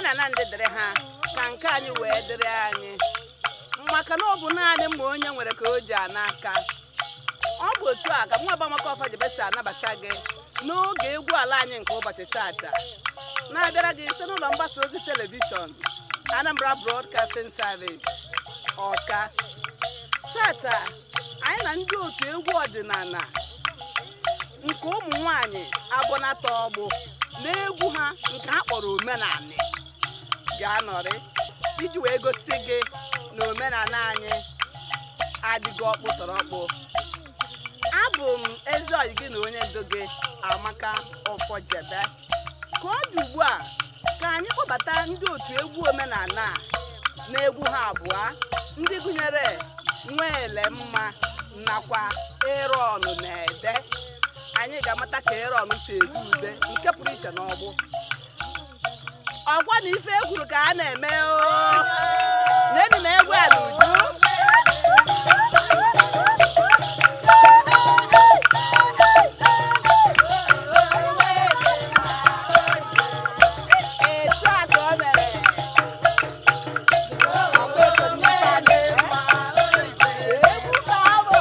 Omenala ndị dịrị ha ka nke anyị wee dịrị anyị, maka na ọ bụ naanị mma onye nwere ka o ji ana aka. Ọ bụ otu a ka nwa Amaka Ọfọjebe si anabata gị n'oge egwu ala anyị nke ụbọchị tata, na-abịara gị site n'ụlọ mgbasa ozi telivishọn Anambra Broadcasting Service, Ọka. Tata anyị na ndị otu egwu ọdịnala nke ụmụ nwanyị Abọnata Ọgbụ na egwu ha nke ha kpọrọ omenanị ga-anọrị iji wee gosi gị na omenala anyị adịghị ọkpụtọrọkpụ. Abụ m ezi ọyị gị na onye ndu gị, Amaka Ọfọjebe. Ka ọ dị ugbu a, ka anyị kpọbata ndị otu egwu omenala a na egwu ha abụọ, ndị gụnyere Nwele Mma nakwa Erọn na Ede. Anyị ga-amata ka Erọn si ede ude nke pụrụ iche n'ọgbụ. Ọgwa na ife egwuru ka a na-eme o nyenụ na egwu a n'uju. Etu a ka o mere. Egwu ka ọ bụ.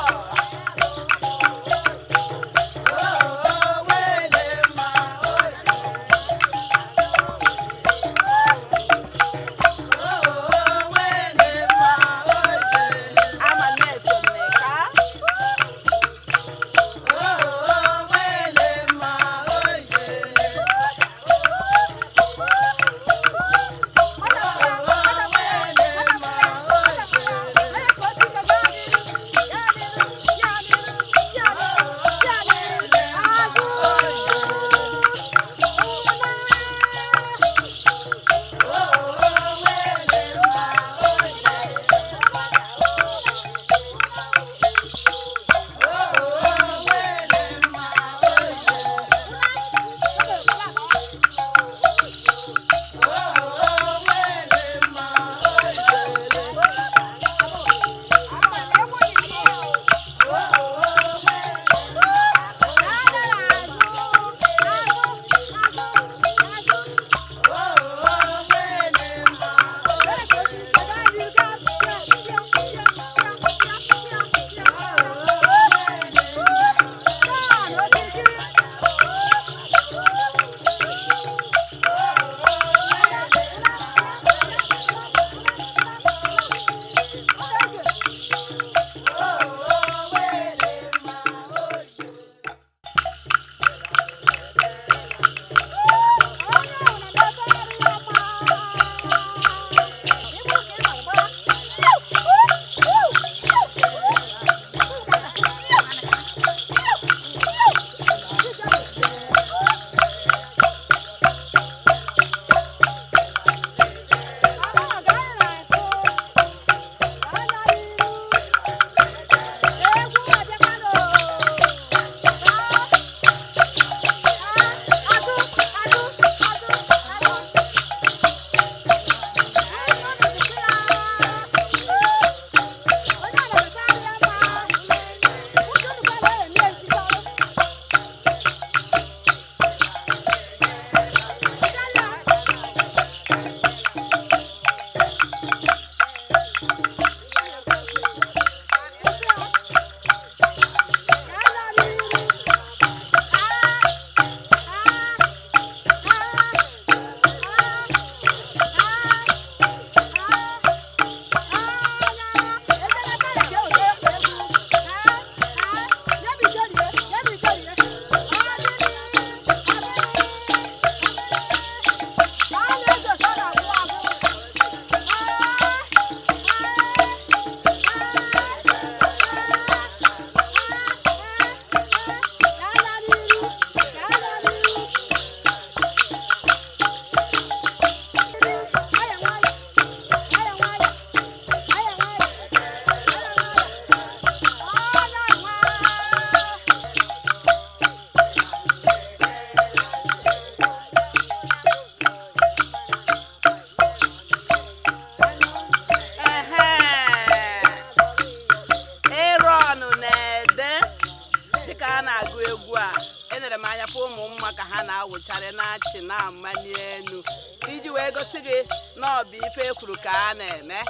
na-awụcharị, na-achị, na-amali elu iji wee gosi gị na ọ bụ ife ekwuru ka a na-eme.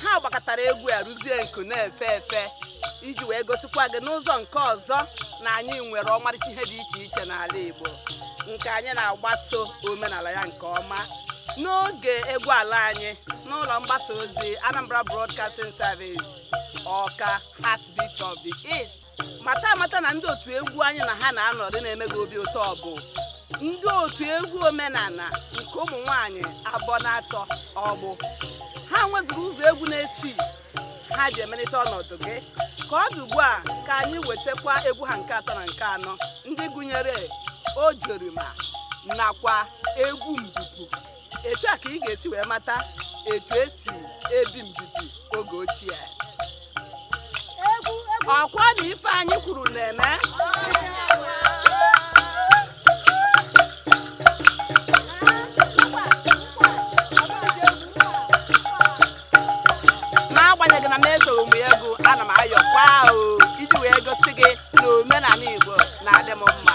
Ha gbakọtara egwu a rụzie nku na-efe efe iji wee gosikwa gị n'ụzọ nke ọzọ na anyị nwere ọmarịcha ihe dị iche iche n'ala Igbo nke anyị na-agbaso omenala ya nke ọma. N'oge egwu ala anyị n'ụlọ mgbasa ozi Anambra Broadcasting Service, Ọka, Heartbeat of the East. Mata amata na ndị otu egwu anyị na ha na-anọrị na-eme gị obi ụtọ bụ ndị otu egwu omenala nke ụmụ nwanyị abụọ na atọ ọgbụ. Ha nwezuru ụzọ egwu na-esi ha ji emelite ọnọdụ gị. Ka ọ dị ugbu a, ka anyị wetakwa egwu ha nke atọ na nke anọ, ndị gụnyere ojorima nakwa egwu mbibi. Etu a ka ị ga-esi wee mata etu esi ebi mbibi oge ochie. Ọkwa na ife anyị kwuru na-eme. N'agbanyeghị na m esoghị ụmụ egwu, ana m ayọkwa o iji wee gosi gị na omenala Igbo na-adị m mma.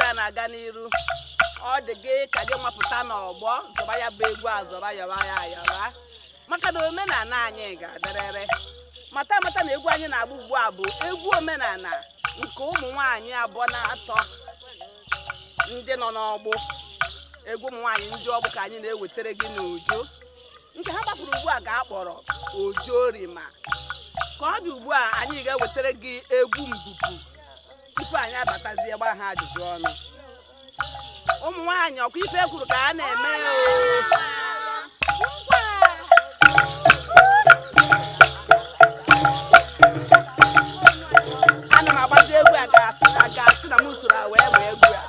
a na-aga n'iru, ọ dị gị ka gị mapụta n'ọgbọ zọba ya bụ egwu a, zọba yọba ya ayọba, maka na omenala anyị ga-adịrịrị. Mata amata na egwu anyị na-agba ugbu a bụ egwu omenala nke ụmụ nwaanyị abụọ na atọ ndị nọ n'ọgbụ. Egwu ụmụ nwaanyị ndị ọgbụ ka anyị na-ewetara gị n'uju. Nke ha gbapụrụ ugbu a ka a kpọrọ Ojorima. Ka ọ dị ugbu a, anyị ga-ewetara gị egwu mbupu tupu anyị abatazie gbaa ha ajụjụ ọnụ. Ụmụ nwaanyị, ọkwa ife kwuru ka a na-eme o. Ana m agbazi egwu a ka a ga-asị na m usoro a wee gbaa egwu a.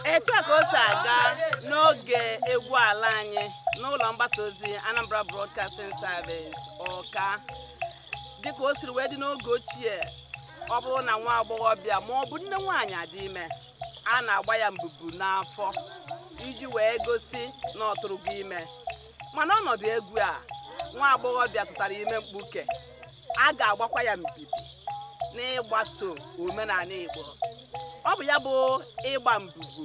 Etu a ka o si aga n'oge egwu ala anyị n'ụlọ mgbasa ozi Anambra Broadcasting Service Ọka. Dịka o siri wee dị n'oge ochie, ọ bụrụ na nwa agbọghọbịa ma ọ bụ nne nwaanyị adị ime, a na-agba ya mbubu n'afọ iji wee gosi na ọ tụrụgo ime. Mana ọnọdụ egwu a, nwa agbọghọbịa tụtara ime mkpuke, a ga-agbakwa ya mbibi n'ịgbaso omenala Igbo. Ọ bụ ya bụ ịgba mbubu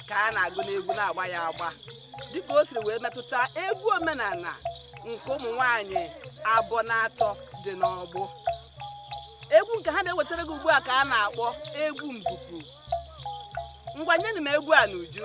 ka a na-agụ n'egwu na-agba ya agba, dịka o siri wee metụta egwu omenala nke ụmụ nwaanyị abụọ na atọ dị n'ọgbụ. Egwu nke ha na-ewetara gị ugbu a ka a na-akpọ egwu mbubu. Ngwa, nyenụ m egwu a n'uju.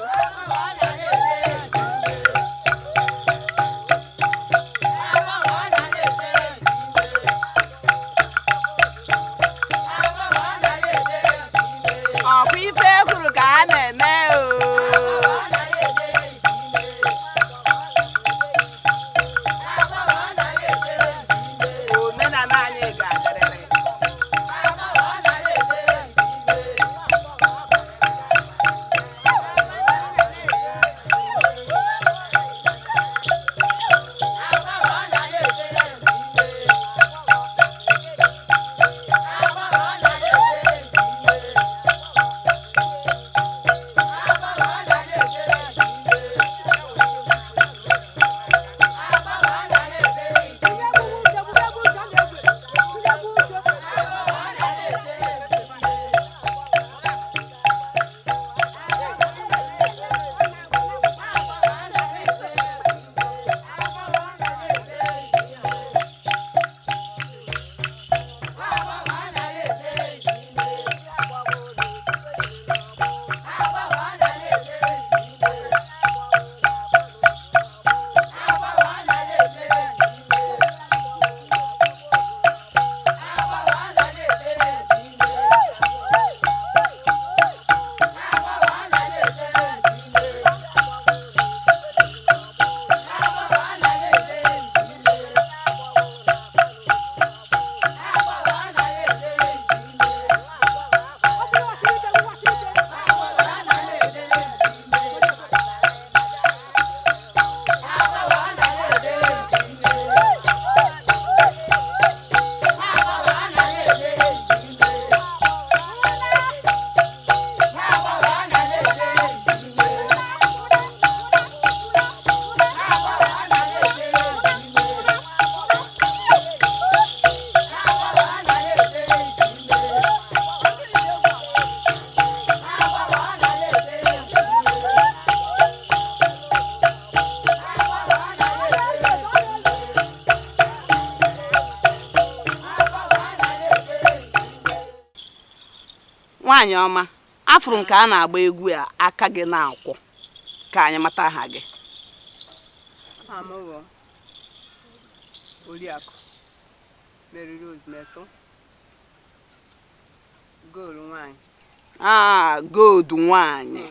Nwaanyị ọma, afụrụ nke a na-agba egwu a aka gị na-akwụ ka anyị mata aha gị. Amụwo Oriakụ Mary Rose Metụ, goolu nwaanyị. Ah, gold nwaanyị.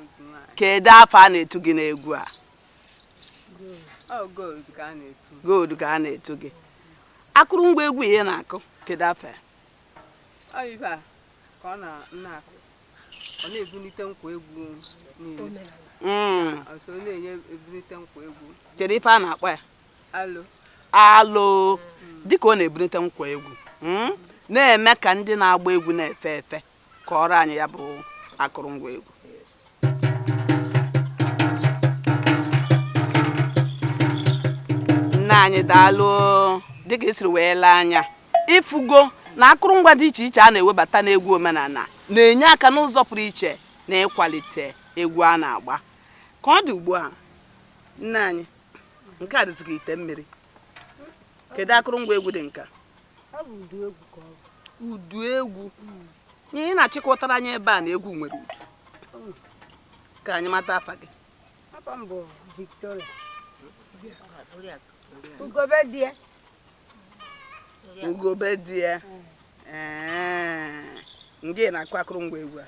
Kedu afọ a na-etu gị n'egwu a? Ọ gold ka a na-etu. Gold ka a na-etu gị. Akụrụngwa egwu ihe na-akụ, kedu afọ ya? Ọ ife a ka ọ na-akụ. Ọ na-ebulite nkwa egwu niile. Ọsọ ọ na-enye ebulite nkwa egwu. Kedu ife a na-akpọ ya? Alo. Alo. Dịka ọ na-ebulite nkwa egwu, na-eme ka ndị na-agba egwu na-efe efe, ka ọrụ anyị ya bụ akụrụngwa egwu. Nna anyị daalụ, dịka i siri wee lee anya ịfụgo na akụrụngwa dị iche iche a na-ewebata n'egwu omenala na-enye aka n'ụzọ pụrụ iche na ịkwalite egwu a na-agba. Ka ọ dị ugbu a, nna anyị, nke a dịzị ka ite mmiri. Kedu akụrụngwa egwu dị nka? Udu egwu. Ihe ị na-achịkọtara anyị ebe a na egwu nwere udu. Ka anyị mata afa gị. Afa m bụ Victoria. Ugobe di ya. Ugobe di ya. Ee, ndị na-akụ akụrụngwa egwu a,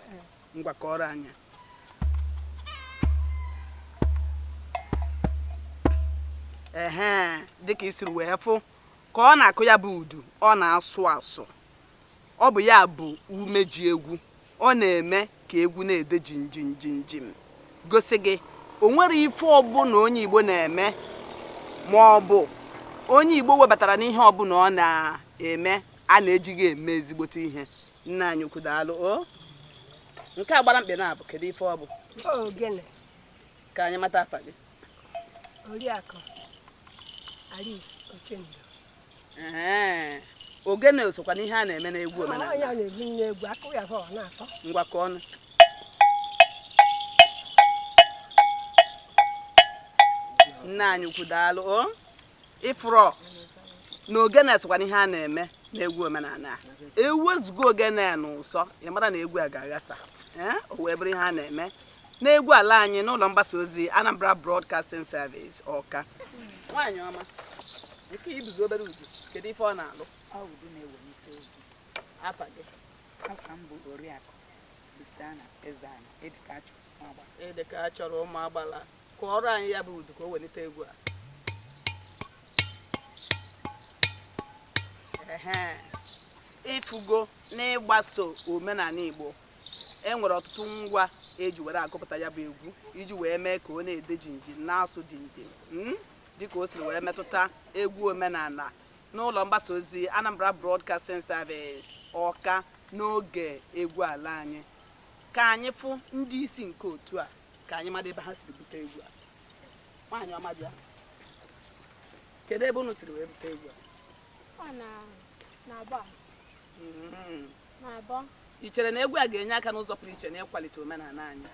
ngwa kọrọ anyị. Ehe, dịka i siri wee fụ ka ọ na-akụ ya bụ udu, ọ na-asụ asụ. Ọ bụ ya bụ umeji egwu. Ọ na-eme ka egwu na-ede jinjin jinjin, gosi gị o nwere ife ọbụla onye Igbo na-eme ma ọ bụ onye Igbo webatara n'ihe ọbụla ọ na-eme a na-ejighị eme ezigbote ihe. Nna anyị ukwu daalụ. O nke a gbara mkpe na-abụ, kedu ife ọ bụ? Ogene. Ka anyị mata afa gị. Oriakụ Alice Ochendo. Ee, ogene sokwa n'ihe a na-eme n'egwu omenala. Ngwa ka ọnụ. Nna anyị ukwu daalụ. O ịfụrọ na ogene sokwa n'ihe a na-eme n'egwu omenala. Ewezugo ogene na ụsọ, ị mara na egwu a ga-aghasa. O wee bụrụ ihe a na-eme n'egwu ala anyị n'ụlọ mgbasa ozi Anambra Broadcasting Service, Ọka. Nwaanyị ọma, nke ibuzi obere udu, kedu ife ọ na-alụ? Afa gị? Afa m bụ Oriakụ Christiana Ezeani Edeka chọrọ ụmụ agbala. Ka ọrụ anyị ya bụ udu ka o welite egwu a. Ehe, ịfụgo n'ịgbaso omenala Igbo, e nwere ọtụtụ ngwa eji were akụpụta ya bụ egwu iji wee mee ka ọ na-ede jinjin na-asụ jinjin, dịka o siri wee metụta egwu omenala n'ụlọ mgbasa ozi Anambra Broadcasting Service, Ọka, n'oge egwu ala anyị. Ka anyị fụ ndị isi nke otu a, ka anyị mara ebe ha siri bute egwu a. Nwaanyị ọma, bịa, kedu ebe unu siri wee bute egwu a? Ị chere na egwu a ga-enye aka n'ụzọ pụrụ iche na ịkwalite omenala anyị?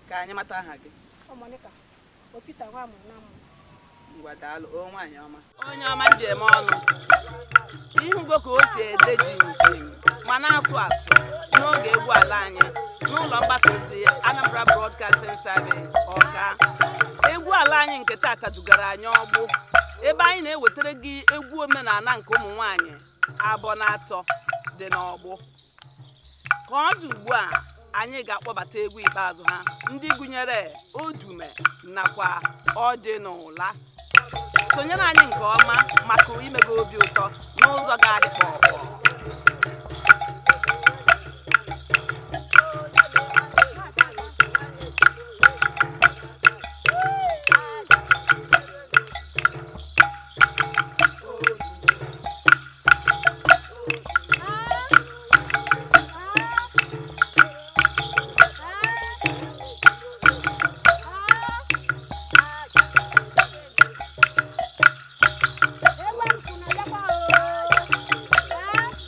Ka anyị mata aha gị. Ngwa daalụ, o nwaanyị ọma. Onye ọma nji eme ọnụ, ịhụgo ka o si ede jinjin ma na-asụ asụ n'oge egwu ala anyị n'ụlọ mgbasa ozi Anambra Broadcasting Service, Ọka. Egwu ala anyị nke tata dugara anyị ọgbụ ebe anyị na-ewetara gị egwu omenala nke ụmụ nwaanyị abụọ na atọ dị n'ọgbụ. Ka ọ dị ugbu a, anyị ga-akpọbata egwu ikpeazụ ha, ndị gụnyere Odume nakwa Ọdịnụla. Sonyere anyị nke ọma maka ime gị obi ụtọ n'ụzọ ga-adị ka ọkpọ. Ewe nkụ na-abịakwa o.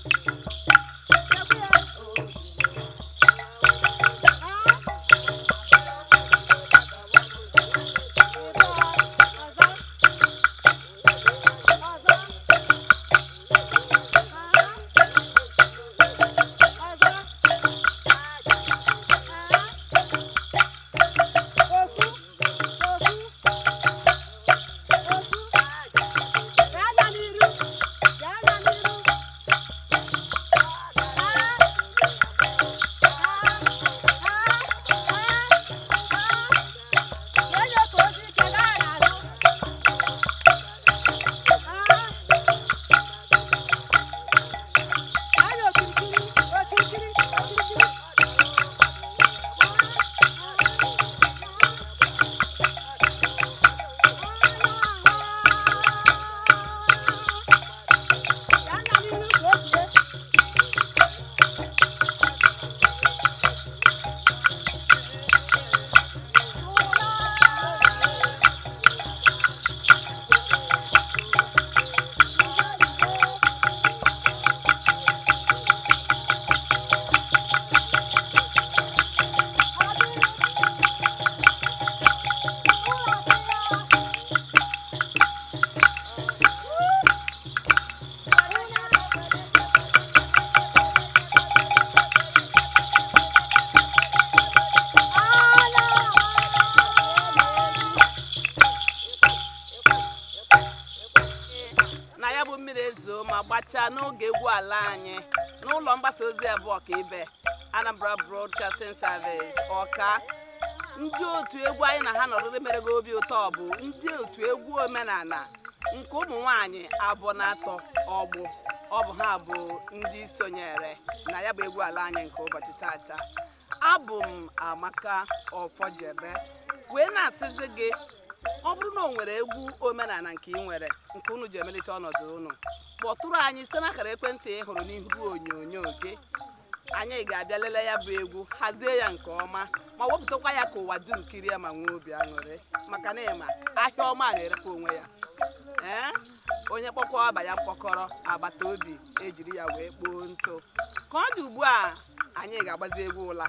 Mmiri ezo ma gbachaa n'oge egwu ala anyị n'ụlọ mgbasa ozi abụọ ka ibe Anambra Broadcasting Service, Ọka. Ndị otu egwu anyị na ha nọrịrị mere gị obi ụtọ bụ ndị otu egwu omenala nke ụmụ nwanyị abụọ na atọ ọgbụ. Ọ bụ ha bụ ndị sonyere na ya bụ egwu ala anyị nke ụbọchị tata. Abụ m Amaka Ọfọjebe wee na-asịzi gị, ọ bụrụ na o nwere egwu omenala nke ị nwere nke unu ji emelite ọnọdụ unu, kpọtụrụ anyị site n'akara ekwentị ị hụrụ n'ihu onyonyo gị. Anyị ga-abịa lelee ya bụ egwu, hazie ya nke ọma, ma wepụtakwa ya ka ụwa dum kirie ma nwee obi aṅụrị, maka na ịma ahịa ọma na-erekwa onwe ya. Ee, onye kpọkwa ọba ya mkpọkọrọ, agbata obi ejiri ya wee kpoo ntụ. Ka ọ dị ugbu a, anyị ga-agbazi egwu ụla.